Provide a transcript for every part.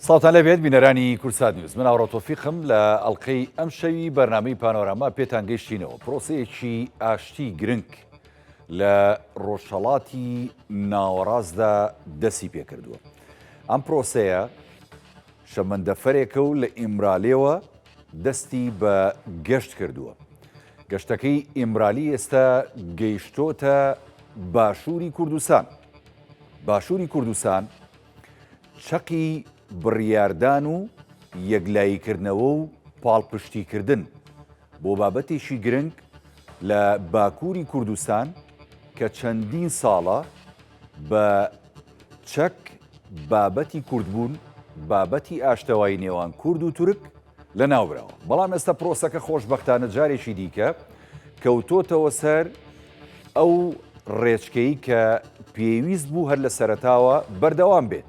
سڵاوتان لێبێت بینەرانی کوردسات نیوز من ئاوڕۆ تۆفیقم لە ئەڵلقەی ئەم شەوی بەرنامەی پانۆراما پێتان گەیشتینەوە پرۆسەیەکی ئاشتی گرنگ لە ڕۆژهەڵاتی ناوەڕاستدا دەسی پێکردووە ئەم پرۆسەیە شەمەندەفەرێکە و لە ئیمرالێوە دەستی بە گەشت کردووە. گەشتەکەی ئیمرالی ئێستا گەیشتۆتە باشووری کوردستان. باشووری کوردستان چەقی بڕیاردان و یەکلاییکردنەوە و پاڵپشتیکردن بۆ بابەتێکی گرنگ لە باکووری کوردستان کە چەندین ساڵە بە چەک بابەتی کوردبوون، بابەتی ئاشتەوایی نێوان کورد و تورک لەناوبراوە. بەڵام ئێستا پرۆسەکە خۆشبەختانە جارێکی دیکە کەوتۆتەوە سەر ئەو ڕێچکەی کە پێویست بوو هەر لە سەرەتاوە بەردەوام بێت.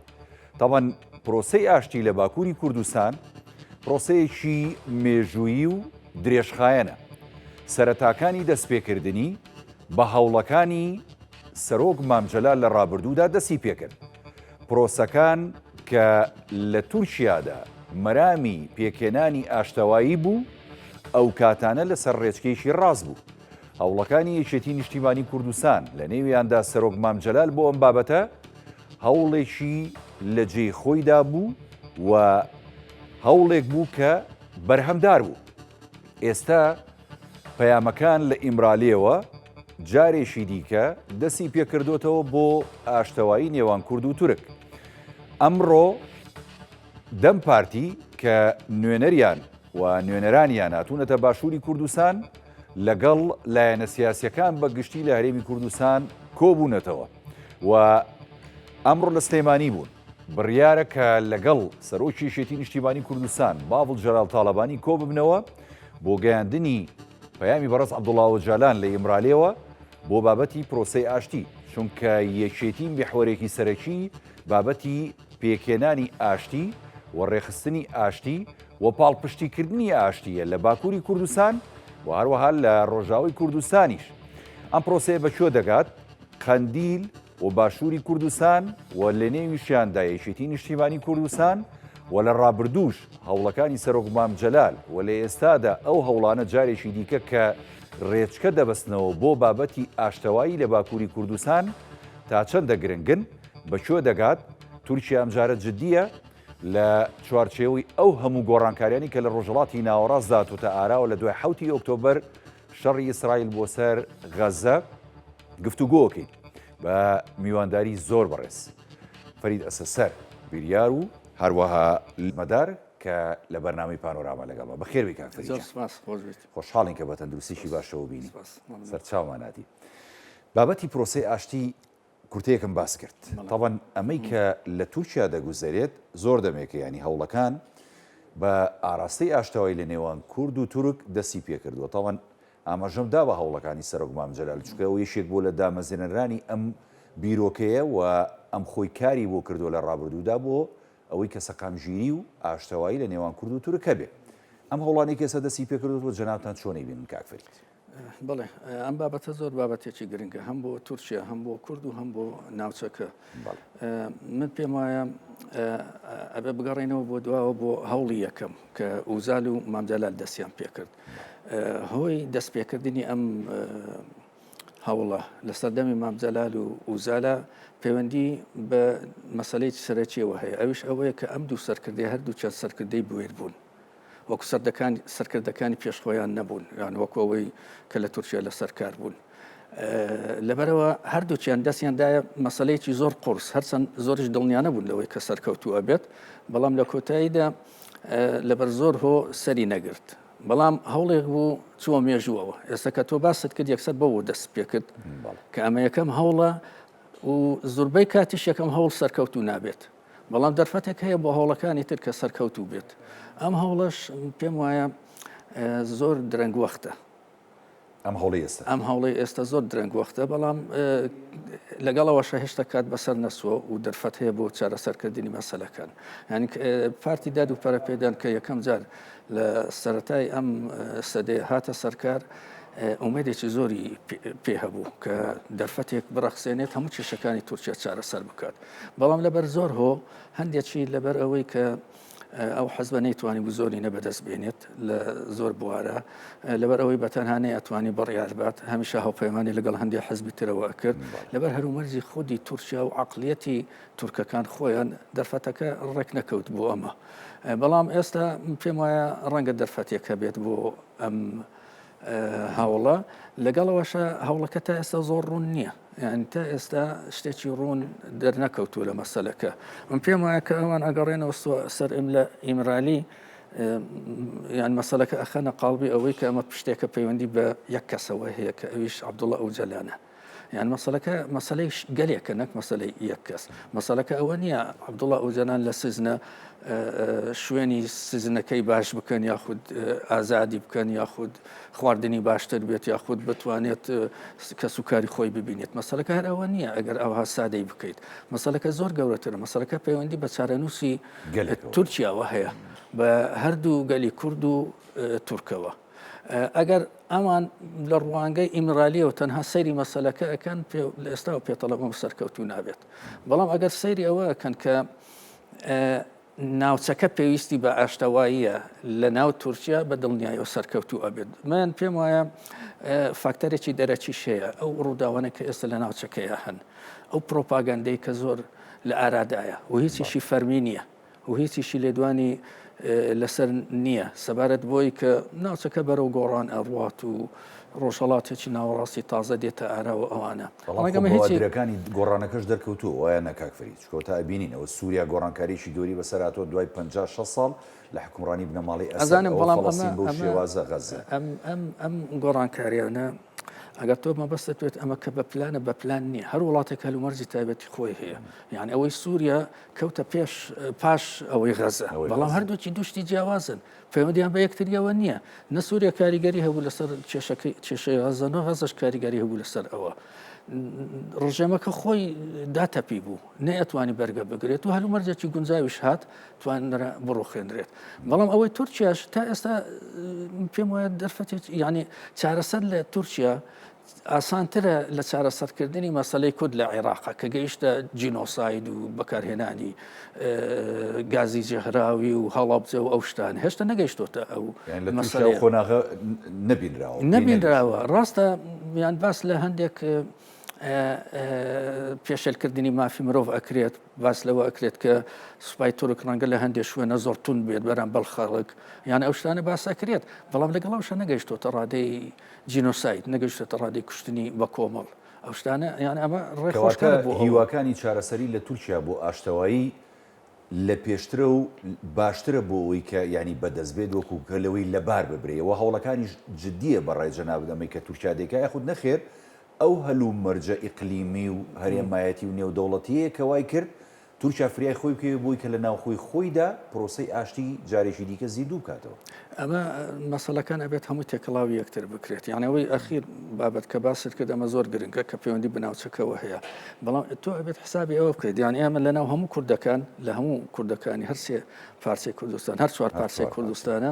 تاوان پرۆسەی ئاشتی لە باکووری کوردستان پرۆسەیەکی مێژوویی و درێژخایەنە. سەرەتاکانی دەستپێکردنی بە هەوڵەکانی سەرۆک مام جەلال لە ڕابردوودا دەستی پێکرد. پرۆسەکان کە لە تورکیادا مەرامی پێکهێنانی ئاشتەوایی بوو، ئەوکاتانە لەسەر ڕێچکەیەکی ڕاست بوو. هەوڵەکانی یەکێتی نیشتیمانی کوردستان، لە نێویاندا سەرۆک مام جەلال بۆ ئەم بابەتە هەوڵێکی لە جێی خۆیدا بوو و هەوڵێک بوو کە بەرهەمدار بوو. ئێستا پەیامەکان لە ئیمرالیەوە جارێکی دیکە دەستی پێکردۆتەوە بۆ ئاشتەوایی نێوان کورد و تورک. ئەمڕۆ دەم پارتی کە نوێنەریان و نوێنەرانیان هاتوونەتە باشووری کوردستان لەگەڵ لایەنە سیاسیەکان بە گشتی لە هەرێمی کوردستان کۆبوونەتەوە و ئەمڕۆ لە سلێمانی بوون. بڕیارە کە لەگەڵ سەرۆکی یەکێتی نیشتیمانی کوردستان باڤڵ جەلال تاڵەبانی کۆببنەوە بۆ گەیاندنی پەیامی بەڕێز عەبدوڵا ئۆجالان لە ئیمرالێوە بۆ بابەتی پرۆسەی ئاشتی، چونکە یەکێتی میحوەرێکی سەرەکی بابەتی پێکهێنانی ئاشتی و ڕێکخستنی ئاشتی و پاڵپشتیکردنی ئاشتییە لە باکووری کوردستان و هەروەها لە ڕۆژاوای کوردستانیش. ئەم پرۆسەیە بە کوێ دەگات؟ قەندیل و باشووری کوردستان و لەنێویشیاندا یەکێتی نیشتیمانی کوردستان و لە ڕابردووش هەوڵەکانی سەرۆک مام جەلال و لە ئێستادا ئەو هەوڵانە جارێکی دیکە کە ڕێچکە دەبەستنەوە بۆ بابەتی ئاشتەوایی لە باکووری کوردستان تا چەندە گرنگن، بە کوێ دەگات، تورکیا ئەمجارە جدییە لە چوارچێوەی ئەو هەموو گۆڕانکاریانی کە لە ڕۆژهەڵاتی ناوەڕاستدا هاتووتە ئاراوە لە دوای حەوتی ئۆکتۆبەر شەڕی ئیسرائیل بۆ سەر غەزە گفتوگۆکەین بە میوانداری زۆر بەڕێز فەرید ئەسەسەر بیریار و هەروەها مەدار کە لە بەرنامەی پانۆراما لەگەڵمە بەخێر بێی کاک فەرید زۆر سپاس خۆش بیت خۆشحاڵین کە بە تەندروستیی باشەوە بینی سەرچاومان هاتی بابەتی پرۆسەی ئاشتی کورتەیەکم باس کرد تاوان ئەمەی کە لە تورکیا دەگوزەرێت زۆر دەمێکە ینی هەوڵەکان بە ئاراستەی ئاشتەوای لە نێوان کورد و تورک دەستی پێکردووە تاوان ئاماژەم دا بە هەوڵەکانی سەرۆک مام جەلال، چونکە ئەو یەکێک بووە لە دامەزرێنەرانی ئەم بیرۆکەیە و ئەم خۆی کاری بۆ کردووە لە ڕابردوودا بۆ ئەوەی کە سەقامگیری و ئاشتەوایی لە نێوان کورد و تورک هەبێ. ئەم هەوڵانەی کە ئێستا دەستی پێکردووەتەوە جەنابتان چۆن ئەیبینن کاک فەرید؟ بەڵێ ئەم بابەتە زۆر بابەتێکی گرنگە هەم بۆ تورکیا هەم بۆ کورد و هەم بۆ ناوچەکە. من پێم وایە ئەبێ بگەڕێنەوە بۆ دواوە بۆ هەوڵی یەکەم کە ئوزال و مام جەلال دەستیان پێکرد. هۆی دەستپێکردنی ئەم هەوڵە لە سەردەمی مام جەلال و ئوزالە پەیوەندی بە مەسلەی سەرەکیەوە هەیە ئەوش ئەوەیە کە ئەم دوو سەرکردەی هەردووچە سەرکردەی بوێر بوون وەکو سەردەکانی سەرکردەکانی پێش خۆیان نەبوون یان وەکو ئەوەی کە لە تورکیا لەسەر کار بوون لەبەرەوە هەردووکیان دەستیان دایە مەسلەیەکی زۆر قورس هەرچەند زۆریش دڵنیانە بوون لەوەی کە سەرکەوتوو ئەبێت بەڵام لە کۆتاییدا لەبەر زۆر هۆ سەری نەگرت بەڵام هەوڵێک بوو چووە مێژووەوە ئێستا کە تۆ باست کرد یەکسەر بەوە دەست پێکرد کە ئەمە یەکەم هەوڵە و زۆربەی کاتیش یەکەم هەوڵ سەرکەوتو نابێت بەڵام دەرفەتێک هەیە بۆ هەوڵەکانی تر کە سەرکەوتوو بێت ئەم هەوڵەش پێم وایە زۆر درەنگ وەختە ئەم هەوڵی ئێستا ئەم هەوڵی ئێستا زۆر درەنگ وەختە بەڵام لەگەڵەوەشە هێشتا کات بەسەر نەسووە و دەرفەت هەیە بۆ چارەسەرکردنی مەسەلەکان یعنی پارتی داد و پەرەپێدان کە یەکەم جار لە سەتای ئەم سەدەیە هاتە سەرکار. ئومێدێکی زۆری پێ هەبوو کە دەرفەتێک بڕەخسێنێت هەموو کێشەکانی تورکیا چارەسەر بکات بەڵام لەبەر زۆر هۆ هەندێکی لەبەر ئەوەی کە ئەو حەزبە نەیتوانی بوو زۆری نە بەدەست بێنێت لە زۆر بوارە لەبەر ئەوەی بە تەنها نەیەتوانی بڕیار بات هەمیشە هاوپەیمانی لەگەڵ هەندێک حزبی ترەوە کرد لەبەر هەرومەرجی خودی تورکیا و عقلیەتی تورکەکان خۆیان دەرفەتەکە ڕێک نەکەوت بۆ ئەمە بەڵام ئێستا پێم وایە ڕەنگە دەرفەتێک هەبێت بۆ ئەم هەوڵە لەگەڵەوەشە هەوڵەکە تا ئێستا زۆر ڕوون نییە یعنی تا ئێستا شتێکی ڕوون دەرنەکەوتووە لە مەسەلەکە من پێم وایە کە ئەوان ئەگەڕێنەوە سەر ئەم لە ئیمرالی یان مەسەلەکە ئەخەنە قاڵبی ئەوەی کە ئەمە پشتێکە پەیوەندی بە یەک کەسەوە هەیە کە ئەویش عەبدوڵڵا ئۆجەلانە یان مەسەلەکە مەسەلەی گەلێکە نەک مەسەلەی یەک کەس مەسەلەکە ئەوە نییە عەبدوڵڵا ئۆجەلان لە سزنە شوێنی سزنەکەی باش بکەن یاخود ئازادی بکەن یاخود خواردنی باشتر بێت یاخود بتوانێت کەس و کاری خۆی ببینێت مەسەلەکە هەر ئەوە نییە ئەگەر ئەوها سادەی بکەیت مەسەلەکە زۆر گەورەترە مەسەلەکە پەیوەندی بە چارەنووسی تورکیاوە هەیە بە هەردوو گەلی کورد و تورکەوە. ئەگەر ئەوان لە ڕوانگەی ئیمرالیەوە تەنها سەیری مەسەلەکە ئەکەن لە ئێستاوە پێتەڵەمەم سەرکەوتوو نابێت بەڵام ئەگەر سەیری ئەوە ئەکەن کە ناوچەکە پێویستی بە ئاشتەواییە لە ناو تورکیا بە دڵنیایەوە سەرکەوتوو ئەبێت من پێم وایە فاکتەرێکی دەرەکیش هەیە ئەو ڕووداوانە کە ئێستا لە ناوچەکەیە هەن ئەو پرۆپاگەندەی کە زۆر لە ئارادایە و هیچیشی فەرمی نییە و هیچیشی لێدوانی لەسەر نییە سەبارەت بۆی کە ناوچەکە بەرەو گۆڕان ئەڕوات و ڕۆژهەڵاتێکی ناوەڕاستی تازە دێتە ئاراوە ئەوانە. بەڵام خۆ بەوادرەکانی گۆڕانەکەش دەرکەوتووە وایە نا کاک فەرید؟ چونکە تا ئەبینین ئەوە سووریا گۆڕانکارییەکی گەورەی بەسەر هاتووە دوای 50 60 ساڵ لە حوکمڕانی بنەماڵەی ئەسەد ئەزانم ئەوە بەڵام ئەمە فەڵەستین بەو ئەمە شێوازە غەززە. ئەم ئەم ئەم گۆڕانکاریانە ئەگەر تۆ مەبەستت بێت ئەمە کە بە پلانە بە پلان نییە هەر وڵاتێک هەلومەرجی تایبەتی خۆی هەیە یان ئەوەی سووریا کەوتە پێش پاش ئەوەی غەزە بەڵام هەردووکی دوشتی جیاوازن پەیوەندیان بە یەکتریەوە نییە نە سووریا کاریگەری هەبوو لەسەر کێشەکەی کێشەی غەزە نە غەزەش کاریگەری هەبوو لەسەر ئەوە ڕژێمەکە خۆی داتەپی بوو نەیەتوانی بەرگە بگرێت و هەلومەرجێکی گونجاویش هات توانرا بڕوخێنرێت بەڵام ئەوەی تورکیاش تا ئێستا پێم وایە دەرفەتێک یعنی چارەسەر لە تورکیا ئاسانترە لە چارەسەرکردنی مەسەلەی کورد لە عێراقا کە گەیشتە جینۆساید و بەکارهێنانی گازی جەهراوی و هەڵەبجە و ئەو شتان هێشتا نەگەیشتۆتە ئەو مەسەلەیە. قۆناغە نەبینراوە. نەبینراوە ڕاستە یان باس لە هەندێک پێشێلکردنی مافی مرۆڤ ئەکرێت باس لەوە ئەکرێت کە سوپای تورک ڕەنگە لە هەندێک شوێنە زۆر توند بێت بەرامبەر خەڵک یان ئەو شتانە باس ئەکرێت بەڵام لەگەڵ ئەوشە نەگەیشتۆتە ڕادەی جینۆساید نەگەیشتۆتە ڕادەی کوشتنی بە کۆمەڵ ئەو شتانە یان ئەمە ڕێکەواتە هیواکانی چارەسەری لە تورکیا بۆ ئاشتەوایی لە پێشترە و باشترە بۆ ئەوەی کە یانی بەدەست بێت وەکو کە لەوەی لەبار ببرێ و هەوڵەکانیش جدییە بە ڕای جەنابت ئەمەی کە تورکیا دەیکا یاخود نەخێر ئەو هەلومەرجە ئیقلیمی و هەرێمایەتی و نێودەوڵەتییەیە کە وای کرد تورکیا فریای خۆی بکەوێت بۆی کە لە ناوخۆی خۆیدا پرۆسەی ئاشتی جارێکی دیکە زیندوو بکاتەوە. ئەمە مەسەلەکان ئەبێت هەمووی تێکەڵاوی یەکتر بکرێت یان ئەوەی ئەخیر بابەت کە باست کرد ئەمە زۆر گرنگە کە پەیوەندی بە ناوچەکەوە هەیە بەڵام تۆ ئەبێت حسابی ئەوە بکەیت یان ئێمە لەناو هەموو کوردەکان لە هەموو کوردەکانی هەرسێ پارچەی کوردستان هەر چوار پارچەی کوردستانە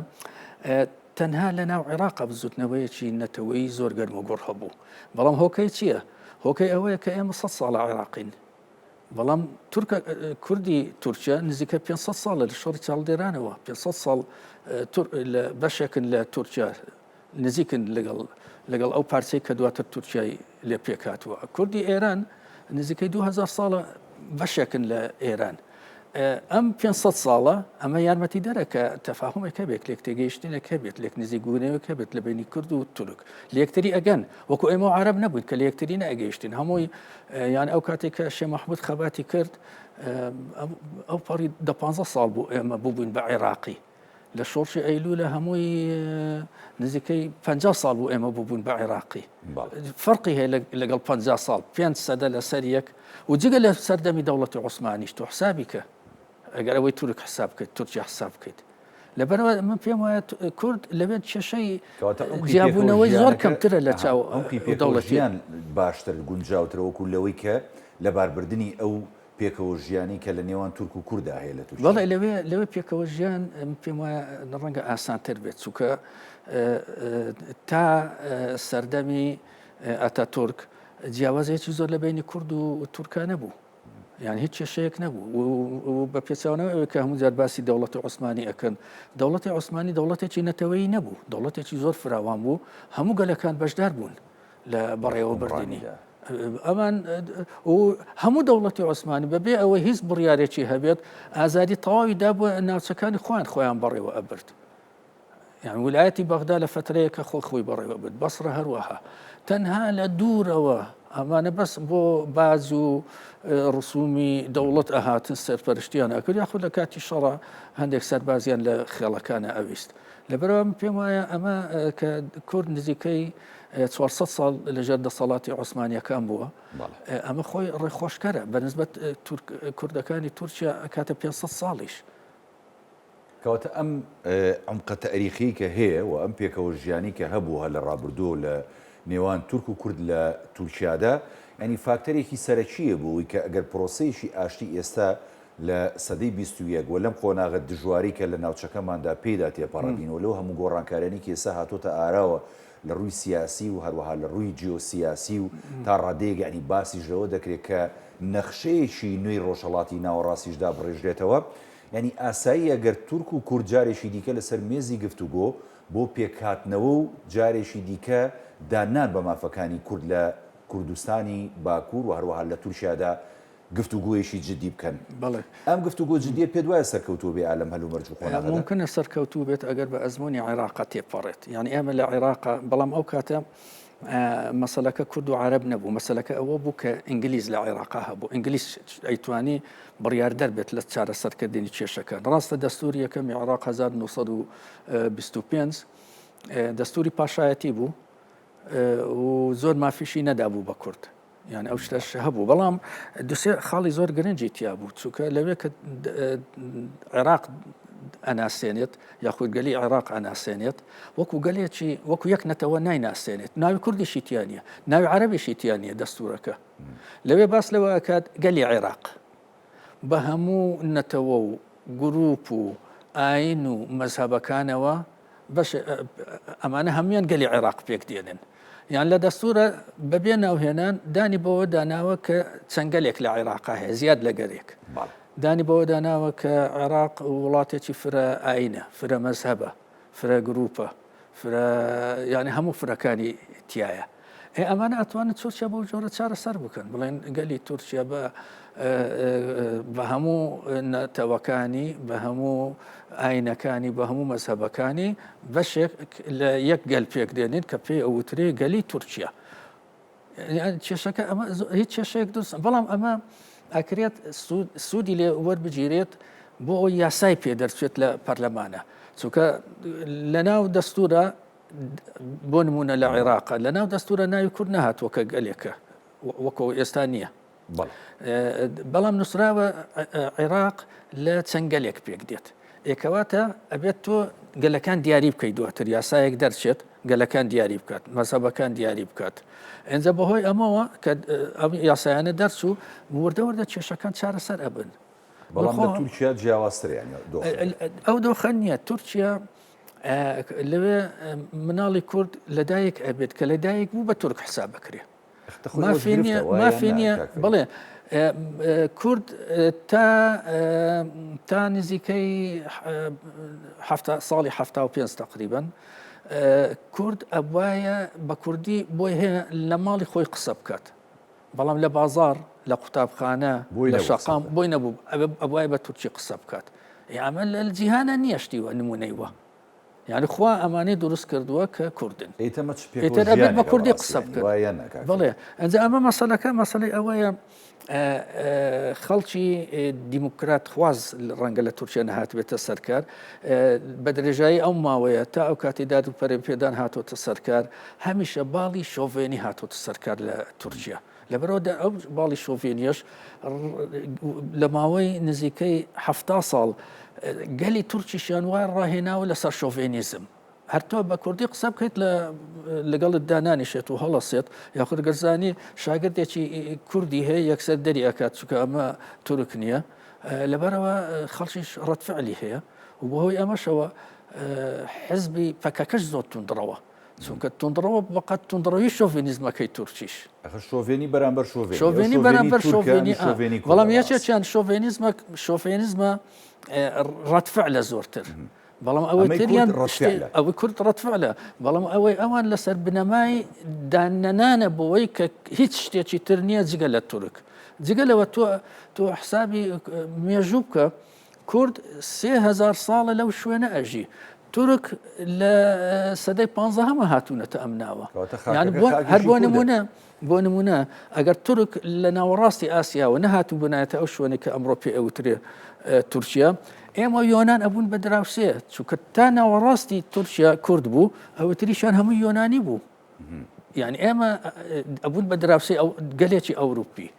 تەنها لە ناو عێراقا بزوتنەوەیەکی نەتەوەیی زۆر گەرم و گوڕ هەبوو بەڵام هۆکەی چییە؟ هۆکەی ئەوەیە کە ئێمە سە ساڵە عێراقین بەڵام تورکە کوردی تورکیا نزیکە 500 ساڵە لە شەڕی چاڵدێرانەوە 500 ساڵ لە بەشێکن لە تورکیا نزیکن لەگەڵ لەگەڵ ئەو پارچەی کە دواتر تورکیای لێ پێکهاتووە کوردی ئێران نزیکەی 2000 ساڵە بەشێکن لە ئێران ئەم 500 ساڵە ئەمە یارمەتی دەرە کە تەفاهمێک هەبێت لێک تێگەیشتنێک هەبێت لێک نزیکبوونەوەک هەبێت لە بینی کورد و تورک لەکتری ئەگەن وەکو ئێمە و عرب نەبووین کە لە یەکتری نەگەیشتین هەمووی یان ئەو کاتێک کە شێ مەحمود خەباتی کرد ئەو پەڕی دە پ ساڵ بوو ئێمە ببووین بە عێراقی لە شۆڕشی ئەیلوولە هەمووی نزیکەی 50 ساڵ بوو ئێمە ببوون بە عێراقی فەرقی هەیە لەگەڵ 50 ساڵ پێنج سەدە لەسەر یەک و جگە لە سەردەمی دەوڵەتی عوسمانیش تۆ حسابی کە ئەگەر ئەوەی تورک حساب بکەیت تورکیا حساب بکەیت لەبەرئەوە من پێم وایە کورد لەوێ کێشەی جیابوونەوەی زۆر کەمترە لە چاو دەوڵەتی باشتر گونجاوترە وەکو لەوەی کە لەباربردنی ئەو پێکەوە ژیانی کە لە نێوان تورک و کوردا هەیە لە تورکیا. بەڵێ لەوێ لەوێ پێکەوە ژیان من پێم وایە ڕەنگە ئاسانتر بێت چونکە. تا سەردەمی ئەتاتورک جیاوازێکی زۆر لە بینی کورد و تورکا نەبوو. یان هیچ کێشەیەک نەبوو و بە پێچەوانەوە ئەوەی کە هەموو جار باسی دەوڵەتی عوسمانی ئەکەن دەوڵەتی عوسمانی دەوڵەتێکی نەتەوەیی نەبوو دەوڵەتێکی زۆر فراوان بوو هەموو گەلەکان بەشدار بوون لە بەڕێوەبردنی ئەمان و هەموو دەوڵەتی عوسمانی بەبێ ئەوەی هیچ بڕیارێکی هەبێت ئازادی تەواوی دابووە ناوچەکانی خۆیان خۆیان بەڕێوە ئەبرد. یان ولایەتی بەغدا لە فەترەیەکە خۆ خۆی بەڕێوە برد بەسڕە هەروەها تەنها لە دوورەوە ئەمانە بەس بۆ باج و ڕسومی دەوڵەت ئەهاتن سەرپەرشتیان ئەکرد یاخود لە کاتی شەڕە هەندێک سەربازیان لە خێڵەکانە ئەویست لەبەرەوە من پێم وایە ئەمە کە کورد نزیکەی 400 ساڵ لەژێر دەسەڵاتی عوسمانیەکان بووە ئەمە خۆی ڕێخۆشکەرە بەنسبەت کوردەکانی تورکیا کاتە 500 ساڵیش کەواتە ئەم عومقە تەئریخیەی کە هەیە و ئەم پێکەوە ژیانەی کە هەبووه لە ڕابردووە لە نێوان تورک و کورد لە تورکیادا یانی فاکتەرێکی سەرەکییە بۆ ئەوەی کە ئەگەر پرۆسەیەکی ئاشتی ئێستا لە سەدەی 21 و لەم قۆناغە دژوارەی کە لە ناوچەکەماندا پێیدا تێپەڕەبین و لەو هەموو گۆڕانکاریانەی کە ئێستا هاتۆتە ئاراوە لە ڕووی سیاسی و هەروەها لە ڕووی جیۆسیاسی و تا ڕادەیەک یانی باسیش لەوە دەکرێت کە نەخشەیەکی نوێی ڕۆژهەڵاتی ناوەڕاستیش دابڕێژرێتەوە یانی ئاساییە گەر تورک و کورد جارێکی دیکە لەسەر مێزی گفتوگۆ بۆ پێکهاتنەوە و جارێکی دیکە داننان بە مافەکانی کورد لە کوردستانی باکوور و هەروەها لە تورکیادا گفتوگۆیەکی جدی بکەن. بەڵێ. ئەم گفتوگۆ جدییە پێت وایە سەرکەوتوو بێ ئا لەم هەلومەرج و قۆناغەدا؟ مومکنە سەرکەوتوو بێت ئەگەر بە ئەزموونی عێراقا تێپەڕێت. یانی ئێمە لە عێراقا، بەڵام ئەو کاتە مەسەلەکە کورد و عەرەب نەبوو، مەسەلەکە ئەوە بوو کە ئینگلیز لە عێراقا هەبوو، ئینگلیز ئەیتوانی بڕیاردەر بێت لە چارەسەرکردنی کێشەکان. ڕاستە دەستوری یەکەمی عێراق 1925 دەستوری پاشایەتی بوو و زۆر مافیشی نەدابوو بە کورد. یان ئەو شتەش هەبوو بەڵام دوسێ خاڵی زۆر گرنگی تیا بوو چونکە لەوێ کە عێراق ئەناسێنێت یاخود گەلی عێراق ئەناسێنێت وەکو گەلێکی وەکو یەک نەتەوە نایناسێنێت ناوی کوردیشی تیا نیە ناوی عەرەبیشی تیا نیە دەستورەکە لەوێ باس لەوە ئەکات گەلی عێراق بە هەموو نەتەوە و گروپ و ئاین و مەزهەبەکانەوە بەش ئەمانە هەموویان گەلی عێراق پێک دێنن یان لە دەستورە بەبێ ناوهێنان دانی بەوە داناوە کە چەند گەلێک لە عێراقا هەیە زیاد لە گەلێک دانی بەوە داناوە کە عێراق وڵاتێکی فرە ئاینە فرە مەزهەبە فرە گروپە فرە یعنی هەموو فرەکانی تایە ئێ ئەمانە ئەتوانن تورکیا بەو جۆرە چارەسەر بکەن بڵێن گەلی تورکیا بە بە هەموو نەتەوەکانی بە هەموو ئاینەکانی بە هەموو مەزهەبەکانی بەشێک لە یەک گەل پێک دێنین کە پێی ئەوترێ گەلی تورکیا کێشەکە ئەمە هیچ کێشەیەک دروست بەڵام ئەمە ئەکرێت سوودی لێ وەربگیرێت بۆ ئەوەی یاسای پێ دەرچێت لە پەرلەمانە چونکە لە ناو دەستورە بۆ نمونە لە عێراق لە ناو دەستورە ناوی کورد نەهاتووە کە گەلێکە وەکۆ ئێستا نییە بەڵام نووسراوە عێراق لە چەند گەلێک پێک دێت ئێکەواتە ئەبێت تۆ گەلەکان دیاری بکەیت دواتر یاسایەک دەرچێت گەلەکان دیاری بکات مەزهەبەکان دیاری بکات ئەجا بەهۆی ئەمەوە کە ئەم یاسایانە دەرچوو وردە وردە کێشەکان چارەسەر ئەبن بەڵام لە تورکیا جیاوازترە یانی ئەو دۆخە نییە تورکیا لەوێ مناڵی کورد لەدایک ئەبێت کە لەدایک بوو بە تورک حساب بکرێ مافی نییە مافی نییە بڵێ کورد تا تا نزیکەی ساڵی ه پێ تقریبن کورد ئەبواە بە کوردی بۆی هەیە لە ماڵی خۆی قسە بکات بەڵام لە بازار لە قوتابخانە لە شەقام بۆی نەبوو ئەبواە بە تورکی قسە بکات ئەمە لە جیهانە نییە شتیوە نمونەی وە یانی خوا ئەمانەی دروست کردووە کە کوردن ئیتەمە چ پێکەوە ئیتر ئەبێت بە ژیانێکە کوردی بەڕاستی قسە یانی بکەن وایە یان نا کاک بەڵێ فێر؟ ئەنجا ئەمە مەسەلەکە مەسەلەی ئەوەیە خەڵکی دیموکرات خواز ڕەنگە لە تورکیا نەهاتبێتە سەرکار بە درێژایی ئەو ماوەیە تا ئەو کاتی داد و پەرەپێدان هاتۆتە سەرکار هەمیشە باڵی شۆڤێنی هاتۆتە سەرکار لە تورکیا لەبەرئەوە ئەو باڵی شۆڤێنیەش لە ماوەی نزیکەی ه ساڵ گەلی تورکیشیان وای ڕاهێناوە لەسەر شۆڤێنیزم هەر تۆ بە کوردی قسە بکەیت لە لەگەڵت دانانیشێت و هەڵەسێت یاخود گەرزانی شاگردێکی کوردی هەیە یەکسەر دەری ئەکات چونکە ئەمە تورک نییە لەبەرەوە خەڵکیش ڕەتفعلی هەیە و بەهۆی ئەمەشەوە. حزبی پەکەکەش زۆر توندڕەوە چونکە توندڕەوە بەقەت توندڕەوی شۆڤێنیزمەکەی تورکیش. ئەخر شۆڤێنی بەرامبەر شۆڤێنی. شۆڤێنی بەرامبەر شۆڤێنی بەڵام یەکێکیان شۆڤێنیزمە شۆڤێنیزمە ڕەتفعلە زۆرتر. بەڵام ئەوەی تریان ئەوەی کورد ڕەتفعلە بەڵام ئەوەی ئەوان لەسەر بنەمای داننەنانە بۆی کە هیچ شتێکی تر نییە جگە لە تورک جگە لەوە تۆ تۆ حسابی مێژوو بکە کورد 3000 ساڵە لەو شوێنە ئەژی تورک لە سەدەی پانزەهەمە هاتوونەتە ئەم ناوە هەر بۆ نمونە بۆ نمونە ئەگەر تورک لە ناوەڕاستی ئاسیاوە نەهاتوو بنایەتە ئەو شوێنێک کە ئەمڕۆ پێ ئەوترێ تورکیا ئێمە یۆناان ئەبوون بە دراوسێ چونکە تا ناوەڕاستی تورکیا کورد بوو ئەوە تریشان هەموو یۆنانی بوو یعنی ئێمە ئەبوون بە دراوسێ ئەو گەلێکی ئەوروپی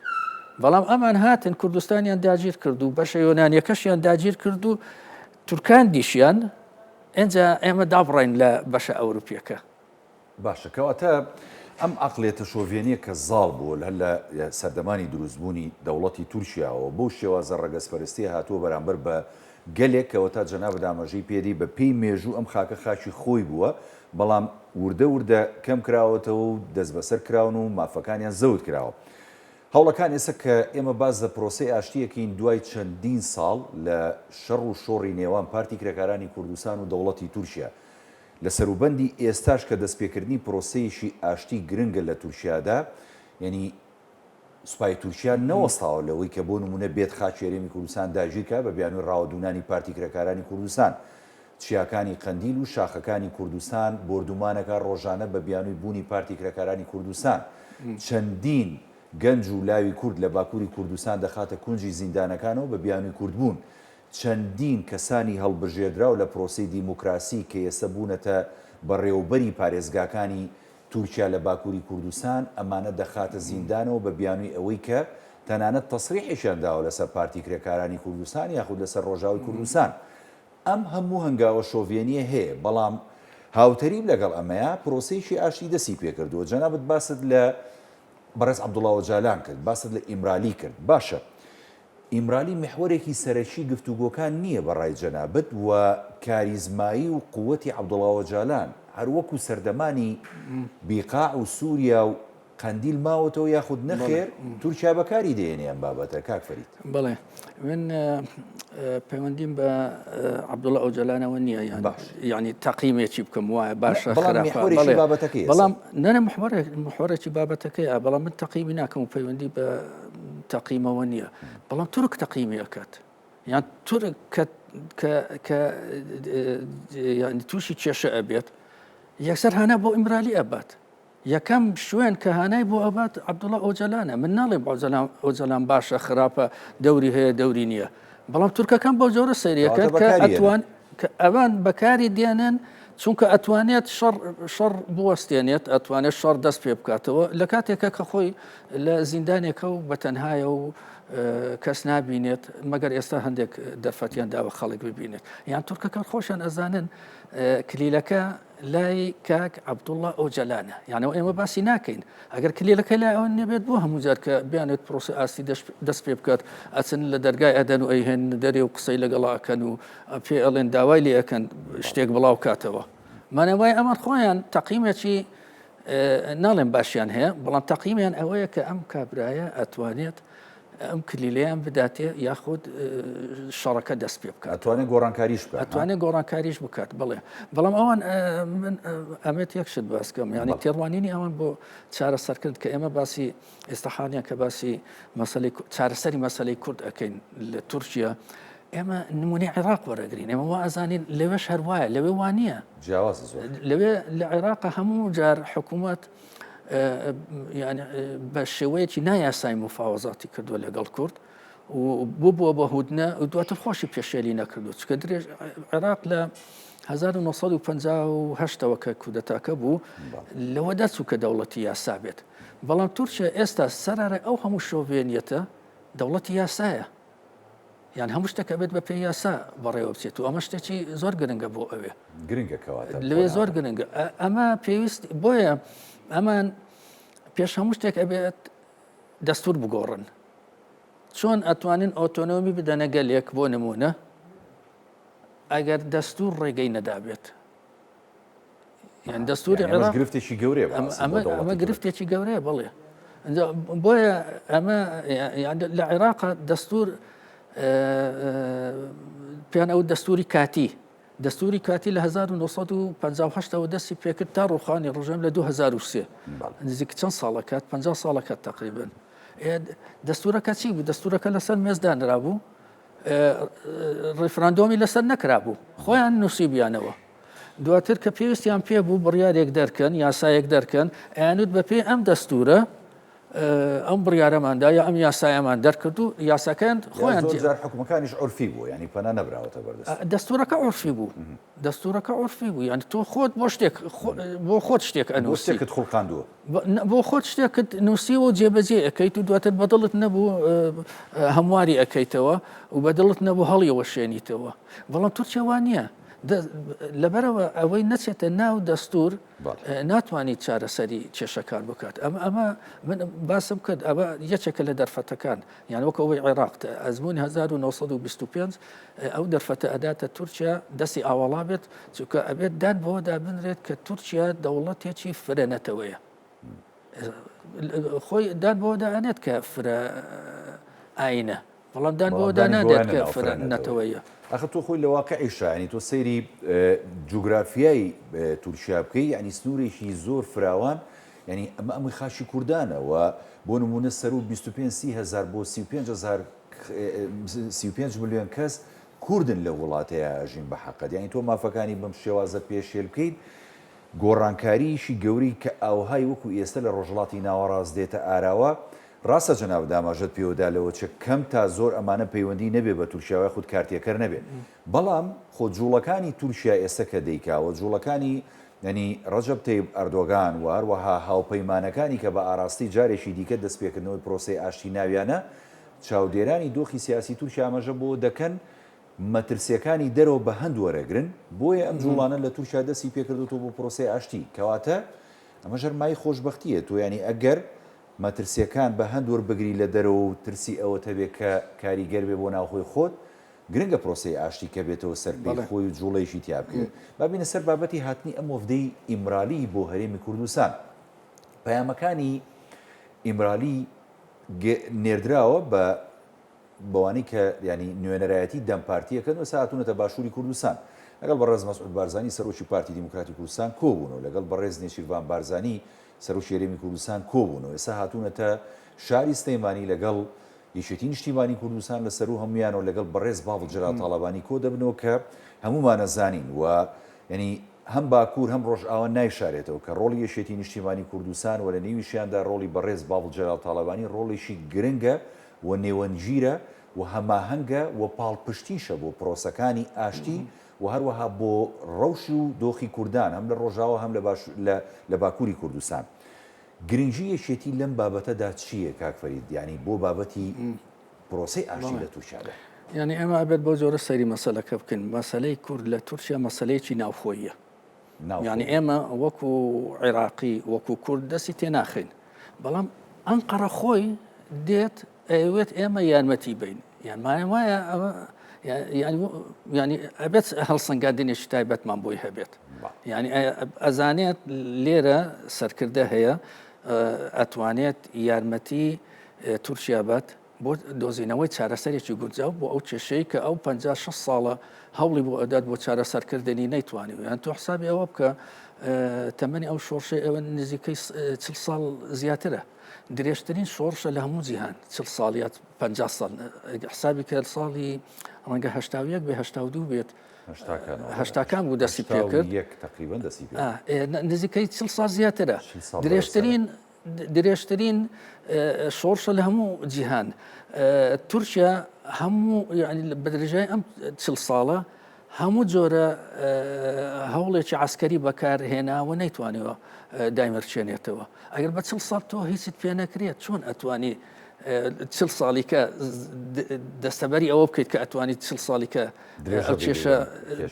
بەڵام ئەمان هاتن کوردستانیان داگیر کرد و بەشە یۆنانیەکەشیان داگیر کرد و تورکاندیشیان ئینجا ئێمە دابڕین لە بەشە ئەوروپیەکە. باشە کەواتە ئەم عەقڵیەتە شۆڤێنیە کە زاڵ بووە هەر لە سەردەمانی دروستبوونی دەوڵەتی تورکیاوە بەو شێوازە ڕەگەزپەرستیە هاتووە بەرامبەر بە گەلێک کەوەتا جەنابت ئاماژەی پێدەی بە پێی مێژوو ئەم خاکە خاکی خۆی بووە بەڵام وردە وردە کەم کراوەتەوە و دەستبەسەر کراون و مافەکانیان زەوت کراوە. هەوڵەکان ئێستا کە ئێمە باس لە پرۆسەی ئاشتی ئەکەین دوای چەندین ساڵ لە شەڕ و شۆڕی نێوان پارتی کرێکارانی کوردستان و دەوڵەتی تورکیا لە سەروبەندی ئێستاش کە دەستپێکردنی پرۆسەیەکی ئاشتی گرنگە لە تورکیادا یەنی سوپای تورکیا نەوەستاوە لەوەی کە بۆ نمونە بێت خاکی هەرێمی کوردستان داگیرکا بە بیانوی ڕاوەدوونانی پارتی کرێکارانی کوردستان چیاکانی قەندیل و شاخەکانی کوردستان بۆردومانەکا ڕۆژانە بە بیانوی بوونی پارتی کرێکارانی کوردستان چەندین گەنج و لاوی کورد لە باکوری کوردستان دەخاتە کونجی زیندانەکانەوە بە بیانوی کوردبوون چەندین کەسانی هەڵبژێردراو لە پرۆسەی دیموکراسی کە ئێستا بوونەتە بەڕێوەبەری پارێزگاکانی تورکیا لە باکوری کوردستان ئەمانە دەخاتە زیندانەوە بە بیانوی ئەوەی کە تەنانەت تەسریحێکیان داوە لەسەر پارتی کرێکارانی کوردستان یاخود لەسەر ڕۆژاوی کوردستان. ئەم هەموو هەنگاوە شۆڤێنیە هەیە، بەڵام هاوتەریب لەگەڵ ئەمەیا پرۆسەیەکی ئاشتی دەستی پێکردووە، جەنابت باست لە بەڕێز عەبدوڵا ئۆجالان کرد، باست لە ئیمرالی کرد، باشە ئیمرالی میحوەرێکی سەرەکی گفتوگۆکان نییە بە ڕای جەنابت و کاریزمایی و قوتی عەبدوڵا ئۆجالان هەر وەکو سەردەمانی بیقاع و سوریا و قەندیل ماوەتەوە یاخود نەخێر تورکیا بەکاری دێنێ ئەم بابەتە کاک فەرید؟ بەڵێ من پەیوەندیم بە عەبدوڵا ئۆجالانەوە نییە یان یعنی تەقیمێکی بکەم وایە باشە بەڵام بابەتەکەی بەڵام نەنە محوەرێکی بابەتەکەیە بەڵام من تەقیمی ناکەم و پەیوەندی بە تەقیمەوە نییە بەڵام تورک تەقیمی ئەکات یان تورک کە کە یعنی تووشی کێشە ئەبێت یەکسەر هانا بۆ ئیمرالی ئەبات یەکەم شوێن کە هانای بۆ ئەبات عەبدوڵا ئۆجەلانە من ناڵێم ئۆجەلان باشە خراپە دەوری هەیە دەوری نییە بەڵام تورکەکان بەو جۆرە سەیرەکەن کە ئەتوان کە ئەوان بەکاری دێنن چونکە ئەتوانێت شەڕ شەڕ بوەستێنێت ئەتوانێت شەڕ دەست پێ بکاتەوە لە کاتێکە کە خۆی لە زیندانێکە و بە تەنهایە و کەس نابینێت مەگەر ئێستا هەندێک دەرفەتیان داوە خەڵک ببینێت یان تورکەکان خۆشیان ئەزانن کلیلەکە لای کاک عەبدوڵڵا ئۆجەلانە یانەوە ئێمە باسی ناکەین ئەگەر کلیلەکە لای ئەوە نەبێت بۆ هەموو جار کە بیانێت پرۆسە ئاستی دەست پێ بکات ئەچن لە دەرگای ئەدەن و ئەیهێن دەرێ و قسەی لەگەڵا ئەکەن و پێ ئەڵێن داوای لێ ئەکەن شتێک بڵاو کاتەوە مانەوەی ئەمان خۆیان تەقیمێکی ناڵێم باشیان هەیە بەڵام تەقیمیان ئەوەیە کە ئەم کابرایە ئەتوانێت ئەم کلیلەیان بداتێ یاخود شەڕەکە دەست پێ بکات. ئەتوانێت گۆڕانکاریش بکات. ئەتوانێت گۆڕانکاریش بکات بڵێ بەڵام ئەوان من ئەمێت یەک شت باس کەم یعنی تێڕوانینی ئەوان بۆ چارەسەرکرد کە ئێمە باسی ئێستاحانیان کە باسی مەسەلەی چارەسەری مەسەلەی کورد ئەەکەین لە تورکیا ئێمە نمونەی عێراق وەرەگرین ئێمە وا ئەزانین لەوێش هەر وایە لەوێ وانە جیاواز زۆر لەوێ لە عێراق هەموو جار حکوومەت بە شێوەیەکی نایاسایی مفاوەزاتی کردووە لەگەڵ کورد و ببووە بە هودنە و دواتر خۆشی پێشێلی نەکردو چکە درێژ عێراق لە 1950ەوە کە کودەتاکە بوو لەوە دەرچوو کە دەوڵەتی یاسا بێت بەڵام تورکیا ئێستا سەرارە ئەو هەموو شۆڤێنیەتە دەوڵەتی یاسایە یان هەموو شتێک ئەبێت بە پێی یاسا بەڕێوە بچێت و ئەمە شتێکی زۆر گرنگە بۆ ئەوێ. گرنگە کەواتە لەوێ زۆر گرنگە ئەمە پێویست بۆیە ئەمان پێش هەموو شتێک ئەبێت دەستور بگۆڕن چۆن ئەتوانن ئۆتۆنۆمی بدەنە گەلێک بۆ نمونە. ئەگەر دەستور ڕێگەی نەدابێت یان دەستوری عێراق گرفتێکی گەورەیە ئەمە گرفتێکی گەورەیە بەڵێ بۆیە ئەمە لە عێراق دەستور پێیان ئەو دەستوری کاتی دەستوری کاتی لە 1950 ەوە دەستی پێکرد تا ڕوخانی ڕژێم لە 2003 نزیک چەند ساڵەکات 50 ساڵەکات تقریبن دەستورەکە چی بوو دەستورەکە لەسەر مێزدانرابوو ڕیفراندۆمی لەسەر نەکرابوو خۆیان نووسیبیانەوە دواتر کە پێویستیان پێ بوو بڕیارێک دەرکەن یاسایەک دەرکەن ئەیانوت بەپێی ئەم دەستورە ئەم بڕیارەماندا یا ئەم یاسایەمان دەرکرد و یاساکەیان خۆیان جار حکومەکانیش عرفی بوو ینی پەنا نەبراوەتە بەردەست دەستورەکە عرفی بوو دەستورەکە عرفی بوو یان تۆ خۆت بۆ شتێک بۆ خۆت شتێک ئەنووسێکت خوڵقاندووە بۆ خۆت شتێکت نووسیوە و جێبەجێ ئەەکەیت و دواتر بەدڵت نەبوو هەمواری ئەەکەیتەوە و بەدڵت نەبوو هەڵیەوەشێنیتەوە بەڵام تورکیا وا نییە لەبەرەوە ئەوەی نەچێتە ناو دەستور ناتوانیت چارەسەری کێشەکان بکات ئەمە ئەمە من باسم کرد ئەوە یەکێکە لە دەرفەتەکان یان وەک ئەوەی عێراق ئەزمموی 1925 ئەو دەرفەتە ئەداتە تورکیا دەستی ئاواڵا بێت چونکە ئەبێت دان بەوەدا بنرێت کە تورکیا دەوڵەتێکی فرە نەتەوەیە خۆی دان بەوەدا ئەنێت کە فرە ئاینە بەڵام دان بەوەدا نادێت کە فرە نەتەوەیە. ئەخر تۆ خۆی لە واقعیشا یانی تۆ سەیری جوگرافیای تورکیا بکەی یانی سنوورێکی زۆر فراوان یانی ئەمە ئەمەی خاکی کوردانە و بۆ نموونە سەروو 25 سی هەزار بۆ 35 هەزار 35 ملیۆن کەس کوردن لەو وڵاتەیە ئەژین بە حەقت یانی تۆ مافەکانی بەم شێوازە پێشێل بکەیت گۆڕانکاریی گەورەی کە ئاوهای وەکو ئێستە لە ڕۆژهەڵاتی ناوەڕاست دێتە ئاراوە، ڕاستە جەنابت ئاماژەت پێوە دا لەوە چ کەم تا زۆر ئەمانە پەیوەندی نەبێ بە تورکیاوە یاخود کارتێکەر نەبێ بەڵام خۆ جوڵەکانی تورکیا ئێستە کە دەیکا و جوڵەکانی یانی ڕەجەب تەیب ئەردۆگان و هەروەها هاوپەیمانەکانی کە بە ئاراستەی جارێکی دیکە دەستپێکردنەوەی پرۆسەی ئاشتی ناویانە چاودێرانی دۆخی سیاسی تورکیا ئاماژە بۆ دەکەن مەترسیەکانی دەرەوە بە هەند وەرەگرن، بۆیە ئەم جوڵانە لە تورکیا دەستی پێکردۆتەوە بۆ پرۆسەی ئاشتی، کەواتە ئەمەش هەر مایەی خۆشبەختیە، تۆ یانی ئەگەر مەترسیەکان بە هەند وەربگری لە دەرەوە و ترسی ئەوەت هەبێ کە کاریگەر بێ بۆ ناوخۆی خۆت، گرنگە پرۆسەی ئاشتی کە بێتەوە سەر پێی خۆی و جوڵەیەکی تیا بکەوێ. با بینە سەر بابەتی هاتنی ئەم وەفدەی ئیمرالی بۆ هەرێمی کوردستان. پەیامەکانی ئیمرالی نێردراوە بە بەوانەی کە یانی نوێنەرایەتی دەم پارتی ئەکەن و ئێستا هاتوونەتە باشووری کوردستان لەگەڵ بەڕێز مەسعود بارزانی سەرۆکی پارتی دیموکراتی کوردستان کۆبوونەوە لەگەڵ بەڕێز نێچیرڤان بارزانی سەرۆکی هەرێمی کوردستان کۆبوونەوە ئێستا هاتوونەتە شاری سلێمانی لەگەڵ یەکێتی نیشتیمانی کوردستان لە سەروو هەموویانەوە لەگەڵ بەڕێز باڤڵ جەلال تاڵەبانی کۆ دەبنەوە کە هەموومان ئەزانین و یانی هەم باکوور هەم ڕۆژئاوا نایشارێتەوە کە ڕۆڵی یەکێتی نیشتیمانی کوردستان و لە نێویشیاندا ڕۆڵی بەڕێز باڤڵ جەلال تاڵەبانی ڕۆڵێکی گرنگە و نێوەندگیرە و هەماهەنگە و پاڵپشتیشە بۆ پرۆسەکانی ئاشتی و هەروەها بۆ ڕەوش و دۆخی کوردان هەم لە ڕۆژاوا هەم لە لە باکووری کوردستان. گرنگی یەکێتی لەم بابەتەدا چییە کاک فەرید یانی بۆ بابەتی پرۆسەی ئاشتی لە تورکیادا؟ یانی ئێمە ئەبێت بەو جۆرە سەیری مەسەلەکە بکەین، مەسەلەی کورد لە تورکیا مەسەلەیەکی ناوخۆییە. یانی ئێمە وەکو عێراقی وەکو کورد دەستی تێناخەین بەڵام ئەنقەرە خۆی دێت ئەیەوێت ئێمە یارمەتی بین یان مایە وایە ینی ئەبێت هەڵسەنگاندنێکی تایبەتمان بۆی هەبێت یعنی ئەزانێت لێرە سەرکردە هەیە ئەتوانێت یارمەتی تورکیا بات بۆ دۆزینەوەی چارەسەرێکی گونجاو بۆ ئەو کێشەی کە ئەو 50 شەست ساڵە هەوڵی بۆ ئەدات بۆ چارەسەرکردنی نەیتوانیوە یان تۆ حسابی ئەوە بکە تەمەنی ئەو شۆڕشەی ئەوە نزیکەی 40 ساڵ زیاترە درێژترین شۆڕشە لە هەموو جیهان 40 ساڵ یا 50 ساڵ حسابی کە ساڵی ڕەنگە 81 بێ 82 بێت هەشتاکان بوو دەستی پێکرد تقریبا دەستی پێ نزیکەی 40 ساڵ زیاترە درێژترین درێژترین شۆڕشە لە هەموو جیهان. تورکیا هەموو بە درێژای ئەم چل ساڵە هەموو جۆرە هەوڵێکی عسکەری بەکارهێناوە نەیتوانیوە دایمەرچێنێتەوە. ئەگەر بە چل ساڵ تۆ هیچت پێ نەکرێت چۆن ئەتوانی؟ چل ساڵی کە دەستەبەری ئەوە بکەیت کە ئەتوانیت چل ساڵی کە ئەو کێشە